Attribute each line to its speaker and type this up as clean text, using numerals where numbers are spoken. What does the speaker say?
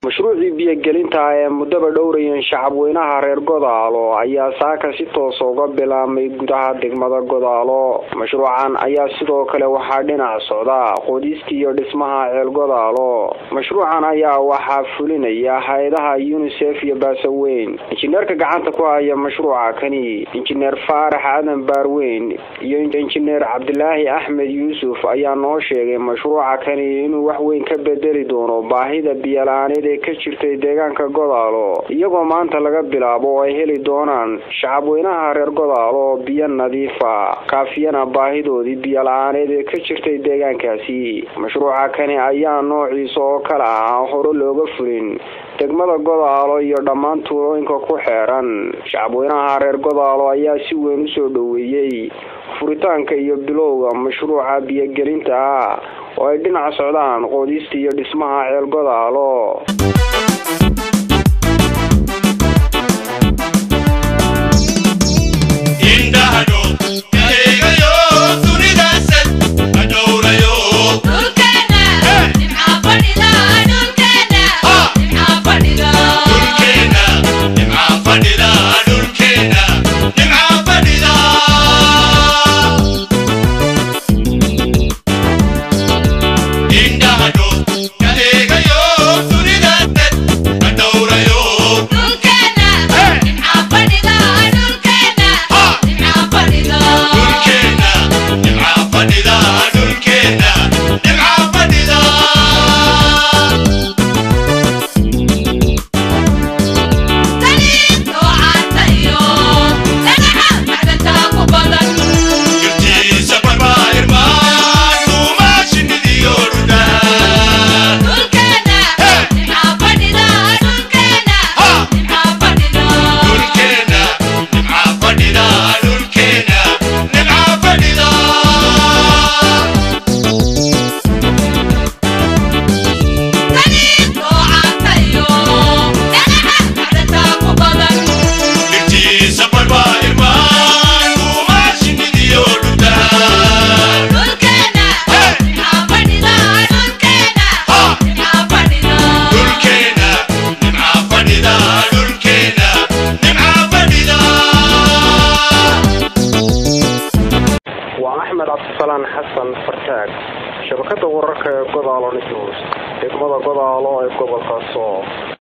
Speaker 1: Mashruucii biyo-gelinta ee muddaba dhowrayeen shacabweynaha reer Godaalo ayaa saaka si toos uga bilaabmay gudaha degmada Godaalo. Mashruucan ayaa sidoo kale waxaa dhinac socda qodista iyo dhismaha ceel Godaalo. Mashruucan ayaa waxaa fulinaya hay'adaha UNICEF iyo Baasaweyn. Injineerka gacanta ku haya mashruuca kani, Injineer Faarax Aadan Baarweyn iyo Injineer Cabdilaahi Axmed Yuusuf ayaa noo sheegay mashruuca kani inuu wax weyn ka bedeli doono baahida biyo la'aaneed ee ka jirtay deegaanka Godaalo, iyagoo maanta laga bilaabo oo ay heli doonaan shacabweynaha reer Godaalo biyo nadiif ah, kaafiyana baahidoodii biyo la'aaneed ee ka jirtay deegaankaasi. Mashruuca kani ayaa noociisa oo kale ah aan hore looga fulin degmada Godaalo iyo dhammaan tuulooyinka ku xeeran. Shacabweynaha reer Godaalo ayaa si weyn u soo dhoweeyey furitaanka iyo bilowga mashruuca biyo-gelinta ah oo ay dhinac socdaan qodista iyo dhismaha ceel Godaalo. Xasan Fartaag, shabakada wararka ee Godaalo News, degmada Godaalo ee gobolka Sool.